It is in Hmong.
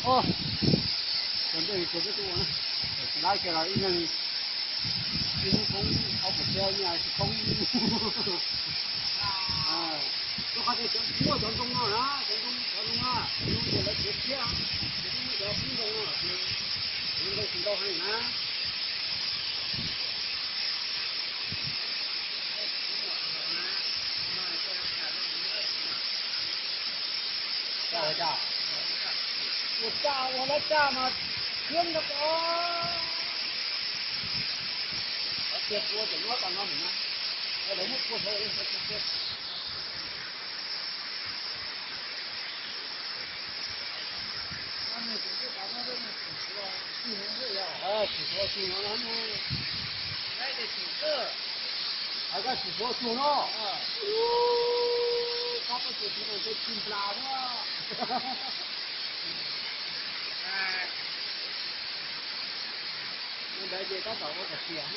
Ua, cov ntej cov peb tuaj ua na, lawv kiag los ib leeg ib lub koob ob puas txhiab, ib leeg tsis koob. Rau qhov tias cov muaj cov ntoo no na, cov ntoo, cov ntoo no, ntoo ces lawv txiav thiab, ces twb muaj cov pib ntoo no ces ntoo tsis ntau heev na. Ua tsa ua lawv tsa mas khwb rau ko. Lawv cia tua ces nyob tau no na, lawv muab tua tau. Tsis tau tsis no no, hais tias tsis tau tsis no no, koj koj tus tsis no ntshe tsis nplas na. Ntawd ces tab tom ua kom tias